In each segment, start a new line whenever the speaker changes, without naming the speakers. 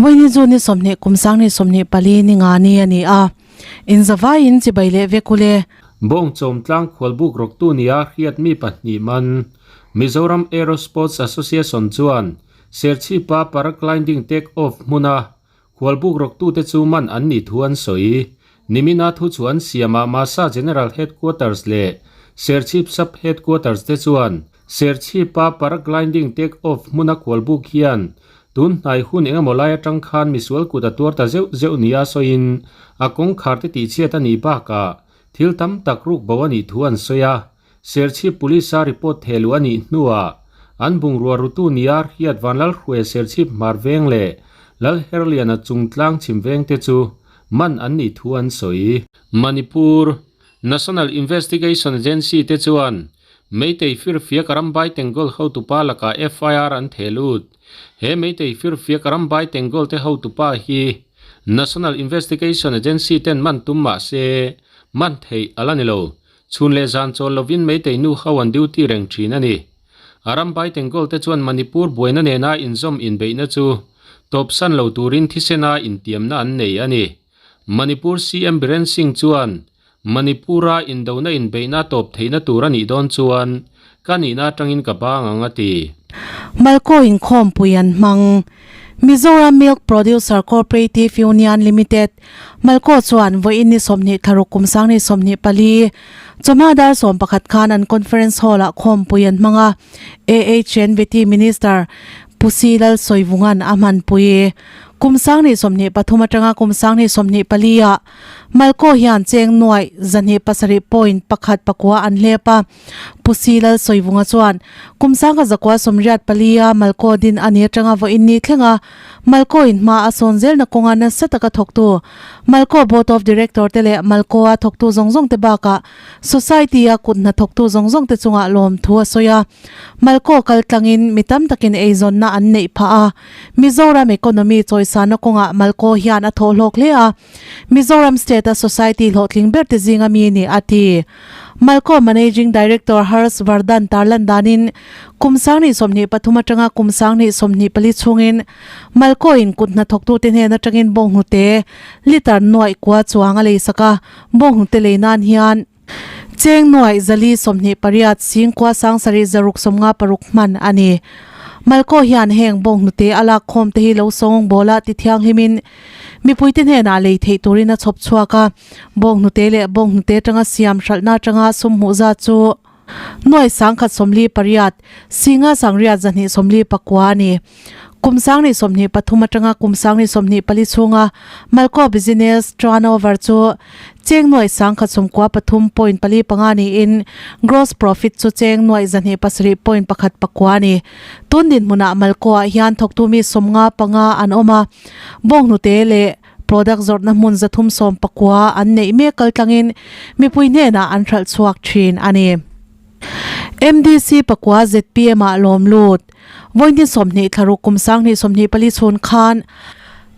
Vawiini chu ni 20 kum sang ni 24 ni nga ni a ni a, inzavaiin chibai leh vek ule.
Bawngchawm tlang khualbuk rawktu nia hriat mi pahnih man Mizoram Aero Sports Association chuan Serchhipa Paragliding Take Off hmuna Khualbuk rawktute chu man an nih thu an sawi. Nimina thu chu an siamah Masa General Headquarters leh Serchhip Sub Headquarters te chuan Serchhipa Paragliding Take Off hmuna khualbuk hian tun hnai hun engemaw lai atang khan misual kut a tuar ta zeuh zeuh nia sawiin a kawngkhar te tihchhiat a nih bakah thil tam tak ruk bo a nih thu an sawi a. Serchhip Police-a report thehluh a nih hnuah an bungrua rutu nia Hriat Vanlalhruaia Serchhip Hmar Veng leh Lalherliana Chungtlang Chhim Veng te chu man an nih thu an sawi. Manipur National Investigation Agency te chuan Meitei firfiak Arambai Tenggol hotupa lakah FIR an theh lut. He Meitei firfiak Arambai Tenggol te hotupa hi National Investigation Agency ten man tum mah se man theih a la ni lo. Chhun leh zan chawl lovin Meitei nu ho an duty reng thin a ni. A ram bai Tenggol te chuan Manipur buaina nena inzawm inbeihna chu tawpsan lo turin thisena intiamna an nei a ni. Manipur CM Biren Singh chuan Manipur-a indona inbeihna tawp theihna tur a nih dawn chuan ka nihna atangin ka bang ang a ti.
Malko inkhawmpui an hmang. Mizoram Milk Producer Cooperative Union Limited, Malko chuan vawiin ni 20 thlaruk kum sang ni 24, chawhma dar 11 khan an conference hall ah khawmpui an hmang a, AHNVT Minister Pu Si Lal Sawivunga'n a hmanpui. Kum sang ni 23 atanga kum sang ni 24 ah Malko hian cheng nuaih 207 point pakhat pakua an hlep a. Pu Si Lal Sawivunga chuan kum sangha zakua 84 a Malko din a ni atanga vawiin ni thleng a, Malko in hma a sawn zelna kawnga nasa taka thawktu Malko Board of Director te leh Malko a thawktu zawng zawng te bakah Society a kut hna thawktu zawng zawng te chungah lawm thu a sawi a. Malko kal tlangin mi tam takin eizawnna an neih phah a, Mizoram economy chawisana kawngah Malko hian a thawh hlawk hle a, Mizoram State a Society hlawhtling ber te zinga mi ni a ti. Malco Managing Director Harsh Vardhan tarlan danin kum 2023 atanga kum 2024 chhungin Malco in kut hnathawktute hnen atangin bawnghnute litre nuaih kua chuang a leisak a, bawnghnute lei nan hian cheng nuaih 428 singkua sangsarih zaruk 56 hman a ni. Malco hian heng bawnghnute a lak khawm te hi lo sawng bawla ti thianghlimin Mipuite hnenah lei theih turin a chhawp chhuak a, bawnghnute leh bawnghnute atanga siam hralhna atanga sum hmuh zat chu nuai 148, singa sangriat 249 a ni. Kum 2023 atanga kum 2024 chhunga Malco Business Turnover chu cheng nuai 193 point pali panga niin Gross Profit chu cheng nuai 207 point pakhat pakua a ni. Tun dinhmunah Malco-ah hian thawktu mi 55 an awm a. Bawnghnute leh product zawrhna hmun 319 an neih mek kaltlangin mipui hnenah an hralh chhuak thin a ni. MDC pakua ZPM ah lawm lut. Vawiin 20 thlaruk kum 2024 chhun khan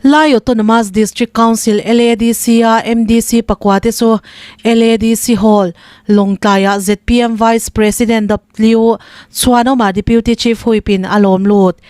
Lai Autonomous District Council, LADC, a MDC pakua te chu LADC Hall, Lawngtlaiah zpm Vice President W Chhuanawma Deputy Chief huipin a lawm lut.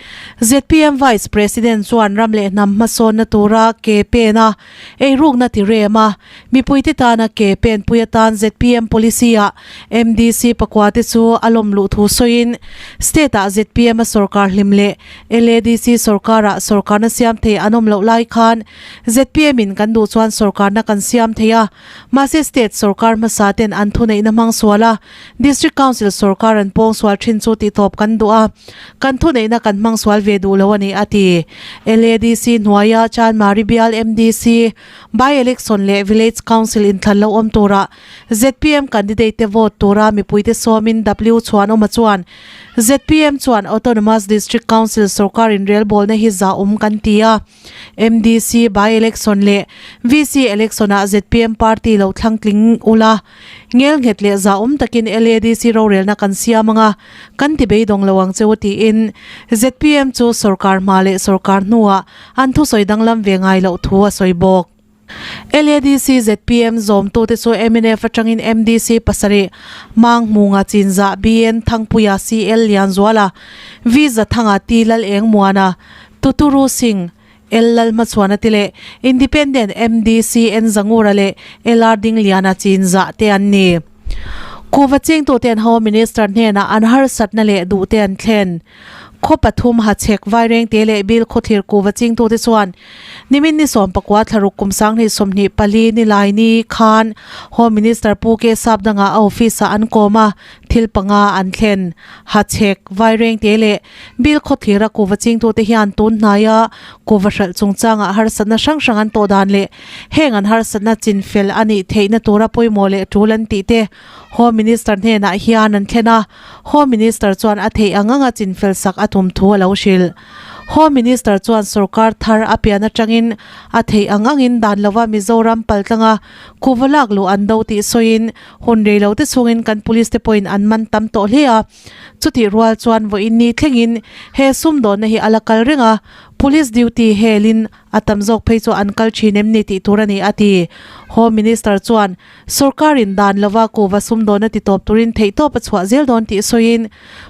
Zpm Vice President chuan ram leh hnam hmasawnna tura ke pen a eirukna ti rem a, mipuite tana ke pen pui atan zpm policy ah MDC pakua te chu a lawm luh thu sawiin State ah zpm a sorkar hlim leh LADC sorkar ah sorkarna siam thei an awm loh lai khan zpm in kan duh chuan sorkarna kan siam thei a, Mahse state sorkar hmasa ten an thuneihna hmang sual a, District Council sorkar an pawng sual thin chu tih tawp kan duh a, kan thuneihna kan hmang sual ve duh lo a ni a ti. LADC hnuaia Chanmari Bial MDC by-election leh Village Council inthlan lo awm tura zpm candidate te vote tura mipuite sawmin W Chhuanawma chuan zpm chuan Autonomous District Council sorkar inrelbawlna hi zah awm kan ti a. MDC by-election leh VC election-ah zpm party lo thlang tling ula, ngel nghet leh zahawm takin LADC rorelna kan siam anga kan ti beidawng lo ang che u tiin zpm chu sorkar hma leh sorkar hnuah an thusawi danglam ve ngai loh thu a sawi bawk. LADC zpm zawmtute chu mnf atangin MDC pasarih Mangmunga Chinzah BN Thangpuia CL Lianzuala V Zathanga T Lalengmuana Tuturu Singh L Lalhmachhuana te leh Independent MDC N Zangura leh LR Dingliana Chinzah te an ni. Kuhva chingtute an Home Minister hnenah an harsatna leh duhte an thlen. Khaw pathum hachhek vairengte leh bil khawthlir kuhva chingtute chuan Nimin ni sawmpakua thlaruk kum sanghnih 24 ni lai ni khan Home Minister Pu K Sapdanga a office ah an kawm a, thil panga an thlen. Hachhek, Vairengte leh Bil khawthlira kuhva chingtute hian tun hnaia kuhva hralh chungchangah harsatna hrang hrang an tawh dan leh heng an harsatna chinfel a nih theihna tura pawimawh leh tul an tih te Home Minister hnenah hian an thlen a, Home Minister chuan a theih ang anga chinfel sak a tum thu a lo hrilh. Home Minister chuan sorkar thar a pian atangin a theih ang angin dan lova Mizoram paltlanga kuhva lak luh an do tih sawiin hun rei lo te chungin kan police te pawhin an man tam tawh hle a. Chutih rual chuan vawiin ni thlengin he sumdawnna hi a la kal reng a, police duty helin a tam zawk phei chu an kal thin em ni tih tur a ni a ti. Home Minister chuan Sorkarin dan lova kuhva sumdawn a ti tawp turin theihtawp a chhuah zel dawn tih sawiin,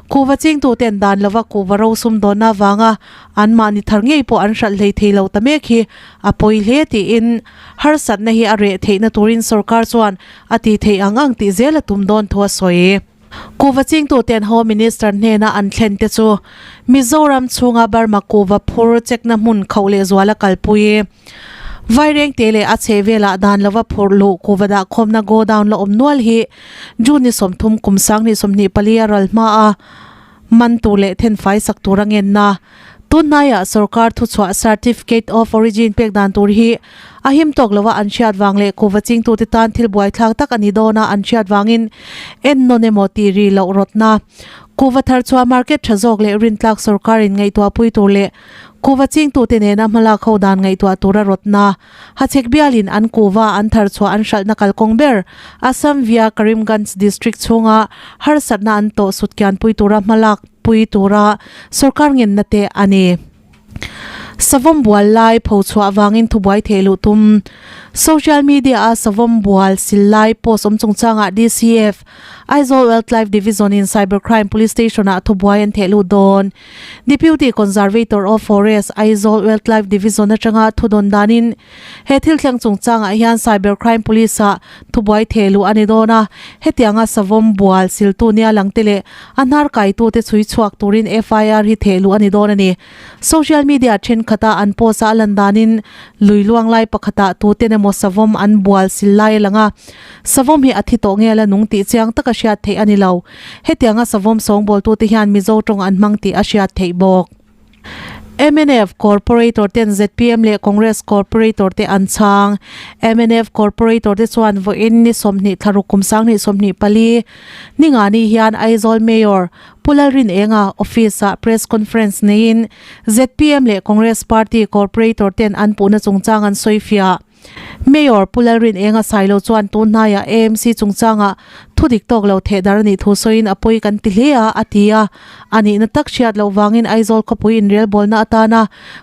kuhva chingtuten dan lova kuhva ro sumdawnna avanga anmahni thar ngei pawh an hralh hlei thei lo ta mek hi a pawi hle tiin harsatna hi a reh theihna turin sorkar chuan a ti thei ang ang tih zel a tum dawn thu a sawi. Kuhva chingtuten Home Minister hnena an thlen te chu Mizoram chhunga Burma kuhva phur chekna hmun khauh lehzual a kalpui. Vairengte leh a chhehvelah dan lova phurh luh kuhva dah khawmna godown la awm nual hi June ni 30 kum 2024 a ral hma a, man tur leh thenfai sak tur a ngenna. Tunhnaiah sorkar thuchhuah Certificate of Origin pek dan tur hi a him tawk lova an hriat vang leh kuhva chingtute tan thil buaithlak tak a ni dawn a an hriat vangin ennawn emaw tih rih loh rawtna. Kuhva thar chhuah market tha zawk leh rintlak sorkarin ngaihtuahpui tur leh Kuhva chingtute nena hmalak ho dan ngaihtuah tura rawtna, Hachhek bialin an kuhva an thar chhuah an hralhna kalkawng ber, Assam via Karimganj district chhunga harsatna an tawh sutkianpui tura hmalak pui tura sorkar ngenna te a ni. Savawm bual lai pho chhuah vangin thubuai theh luh tum. Social media-a savawm bual sil lai post awm chungchangah DCF, Aizawl Wildlife Division-in Cybercrime Police Station-ah thubuai an theh lut dawn. Deputy Conservator of Forest, Aizawl Wildlife Division atanga thudawn danin he thil thleng chungchangah hian Cyber Crime Police ah thubuai theh luh a ni dawn a, hetianga savawm bual siltu nia langte leh a hnar kaitute chhui chhuak turin FIR hi theh luh a ni dawn a ni. Social media thenkhatah an post a a lan danin lui luang lai pakhatah tuten emaw savawm an bual sil lai a lang a, savawm hi a thi tawh nge a la nung tih chiang taka hriat theih a ni lo. Hetianga savawm sawngbawltute hian Mizo tawng an hmang tih a hriat theih bawk. Mnf Corporator ten zpm leh Congress Corporator te an chhang. Mnf Corporator te chuan vawiin ni 20 thlaruk kum 2024 ningani hian Aizawl Mayor Pu Lalrinenga office-ah press conference neiin zpm leh Congress Party Corporator ten an puhna chungchang an sawifiah. Mayor Pu Lalrinenga Sailo chuan tun hnaiah AMC chungchangah thu dik tawk lo theh dar a nih thu sawiin a pawi kan ti hle a, a ti a. A nihna tak hriat loh vangin Aizawl khawpui inrelbawlna atana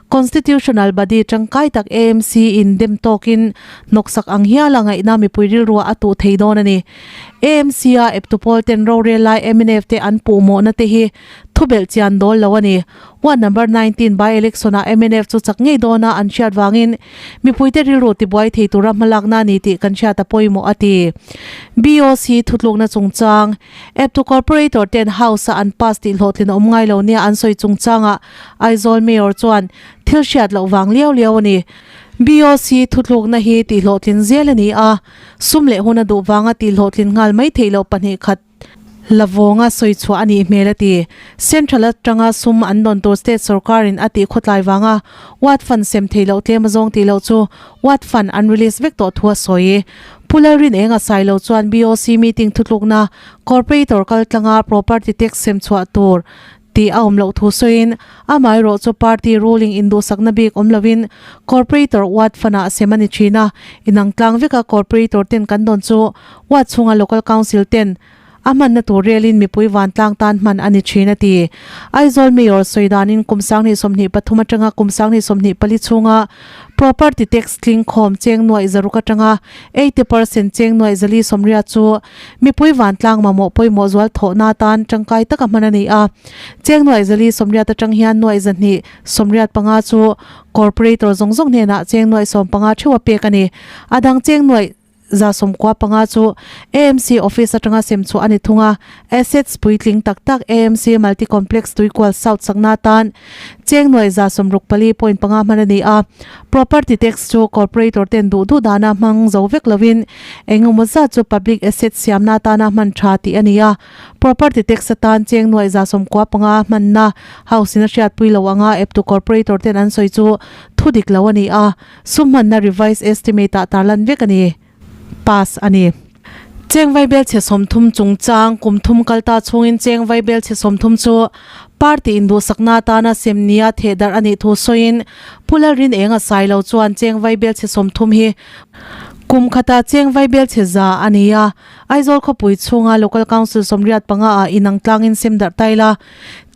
Constitutional Body tangkai tak AMC in dem tawkin hnawksak ang hiala ngaihna mipui rilruah a tuh thei dawn a ni. AMC a eptu pawl ten rorel lai mnf te an puhmawhna te hi thubelh chian dawl lo a ni. Ward number 19 by election ah mnf chu chak ngei dawn a an hriat vangin mipuite rilru tibuai thei tura hmalakna a ni tih kan hriat a pawimawh a ti. BOC thutlukna chungchang eptu corporator ten house a an pass tih hlawhtlin a awm ngai lo nia an sawi chungchangah Aizawl Mayor chuan thil hriat loh vang liau liau a ni. BOC thutlukna hi tih hlawhtlin zel a ni a, sum leh hun a duh vanga tih hlawhtlin nghal mai theih loh pahnih khat Lavawnga sawi chhuah a nih hmel a ti. Central atanga sum an dawn tur state sorkarin a tih khawtlai vanga Ward Fund sem thei loh tlem a zawng tih loh chu Ward Fund an release vek tawh thu a sawi. Pu Lalrinenga Sailo chuan BOC meeting thutlukna Corporator kaltlanga property tax sem chhuah tur tih a awm loh thu sawiin amaherawh chu party ruling induhsakna bik awm loin Corporator Ward Fund-ah sem a ni thin a, inang tlang veka Corporator ten kan dawn chu Ward chhunga Local Council ten a hmanna tur relin mipui vantlang tan hman a ni thin a ti. Aizawl Mayor sawi danin kum 2023 atanga kum 2024 chhunga. Property tax tling khawm cheng nuaih zaruk atanga 80% cheng nuaih 480 chu mipui vantlang mamawh pawimawh zual thawhna atan tangkai taka hman a ni a. Cheng nuaih 480 atang hian nuaih 285 chu corporator zawng zawng hnenah cheng nuaih 15 theuh a pek a ni. A dang cheng nuaih 195 chu AMC office atanga sem chhuah a ni thung a. Assets puitling tak tak AMC Multi Complex Tuikual South sakna atan cheng nuaih 64.5 hman a ni a. Property tax chu corporator ten duh duh dana hmang zo vek lovin eng emaw zat chu public assets siamna atana hman tha tih a ni a. Property tax atan cheng nuaih 95 hmanna house in a hriatpui lo anga eptu corporator ten an sawi chu thu dik lo a ni a. Sum hmanna revised estimate ah tarlan vek a ni. Pass a ni. Cheng vaibel chhe 30 chungchang kum thum kal ta chhungin cheng vaibel chhe 30 chu party induhsakna atana sem nia theh darh a nih thu sawiin Pu Lalrin Enga Sailo chuan cheng vaibel chhe 30 hi kum khata cheng vaibel chhe za a ni a. Aizawl khawpui chhunga Local Council 85 ah inang tlangin sem darh tai la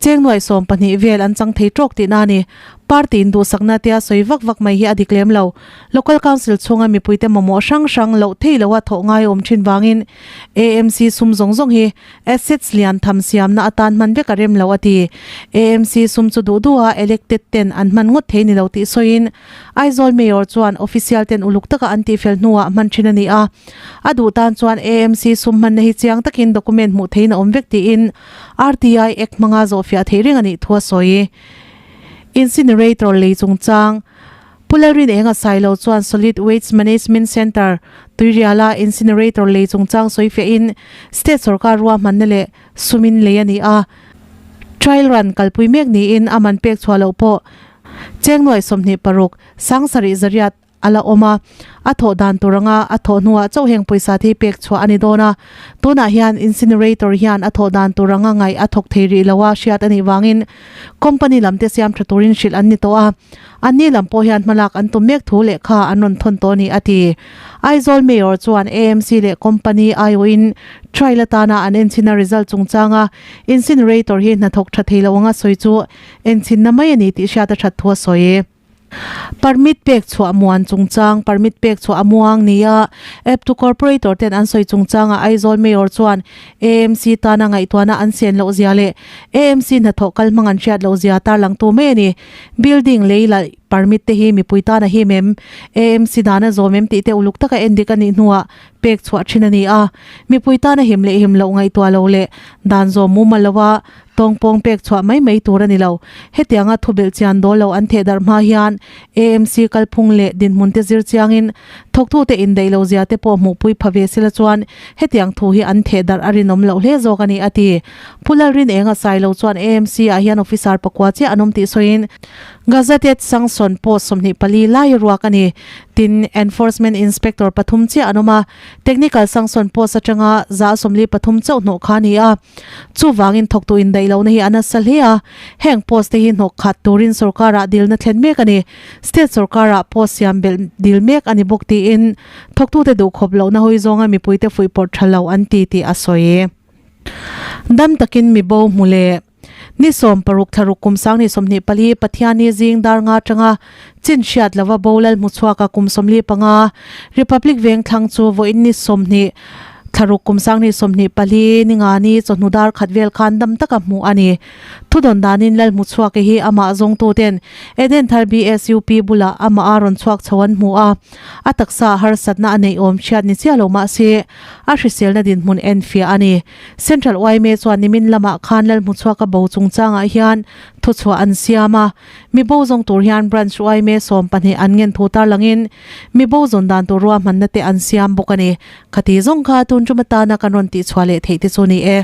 cheng nuaih 12 vel an chang thei tawk tihna a ni. Party in duhsakna tia sawi vak vak mai hi a dik lem lo. Local Council chhunga mipuite mamawh hrang hrang loh thei loa thawh ngai awm thin vangin AMC sum zawng zawng hi assets lian tham siamna atan hman vek a rem lo a ti. AMC sum chu duh duha elected ten an hman ngawt thei ni lo tih sawiin Aizawl Mayor chuan official ten uluk taka an tihfel hnuah hman thin a ni a. A duh tan chuan AMC sum hmanna hi chiang takin document hmuh theiin a awm vek tiin RTI Act hmanga zawhfiah theih reng a nih thu a sawi. Incinerator lei chungchang Pu Lalrin Enga Sailo chuan Solid Waste Management Centre, Tuiriala incinerator lei chungchang sawi fiahin state sorkar ruahmanna leh sumin lei a ni a. Trial run kalpui mek niin a man pek chhuah loh pawh cheng nuaih 26 7 zariat a la awm a, a thawh dan tur anga a thawh hnuah chauh heng pawisa te hi pek chhuah a ni dawn a. Tunah hian incinerator hian a thawh dan tur anga ngaih a thawk thei rih lo a hriat a nih vangin company lam te siam tha turin hrilh an ni tawh a. Anni lam pawh hian hmalak an tum mek thu lehkha an rawn thawn tawh a ni a ti. Aizawl Mayor chuan AMC leh company aiawhin trial atana an enchhina result chungchanga incinerator hi hnathawk tha thei lo anga sawi chu enchhinna mai a ni tih hriat a that thu a sawi. Permit pek chhuah muan chungchang, Permit pek chhuah a muang nia eptu corporator ten an sawi chungchangah Aizawl Mayor chuan AMC tana ngaihtuahna an sen loh zia leh AMC hnathawh kal hmang an hriat loh zia tarlangtu mai a ni. Building lei laih permit te hi mipui tana him em? AMC dana zawm em tih te uluk taka endik a nih hnuah pek chhuah thin a ni a. Mipui tana him leh him loh ngaihtuah lo leh dan zawm mumal loa Tawngpawng pek chhuah mai mai tur a ni lo. Hetianga thubelh chian dawl lo an theh darh hma hian AMC kalphung leh dinhmun te zir chiangin thawktute indaih lo zia te pawh hmuhpui pha ve sela chuan hetiang thu hi an theh darh a rinawm loh hle zawk a ni, a ti. Pu Lalrin Enga Sailo chuan AMC ah hian officer pakua chiah an awm tih sawiin Gazetted Sanction post 24 lai ruak a ni. Tin, Enforcement Inspector pathum chiah an awm a, Technical Sanction post atanga 143 chauh hnawh kha a ni a. Chuvangin thawktu indaih lohna hi a nasa hle a, heng post te hi hnawk khat turin sorkarah dilna thlen mek a ni. State sorkarah post siam belh dil mek a ni bawk tiin thawktute duhkhawp lohna hawi zawnga mipuite fuihpawrh tha lo an ti tih a sawi. Dam takin mi bo hmu leh ni 16 thla ruk kum 2024 Pathianni zing dar nga atanga chin hriat lova bo lal hmu chhuaka kum 45 Republic Vengthlang chu vawiin ni 20 Thla ruk kum 2024 ni nga ni chawhnu dar khat vel khan dam taka hmuh a ni. Thudawn danin Lal Hmuchhuake hi amah zawngtuten Eden Thar BSUP bulah amah a rawn chhuak chho an hmu a. A taksa ah harsatna a neih awm hriat ni chiah lo mahse a hriselna dinhmun enfiah a ni. Central yma chuan nimin lamah khan Lal Hmuchhuaka bo chungchangah hian thuchhuah an siam a. Mi bo zawng tur hian Branch yma 12 an ngen thu tarlangin mi bo zawn dan tur ruahmanna te an siam bawk a ni. Khati zawng kha tun tum atana kan rawn tihchhuah leh theih te chu ni e.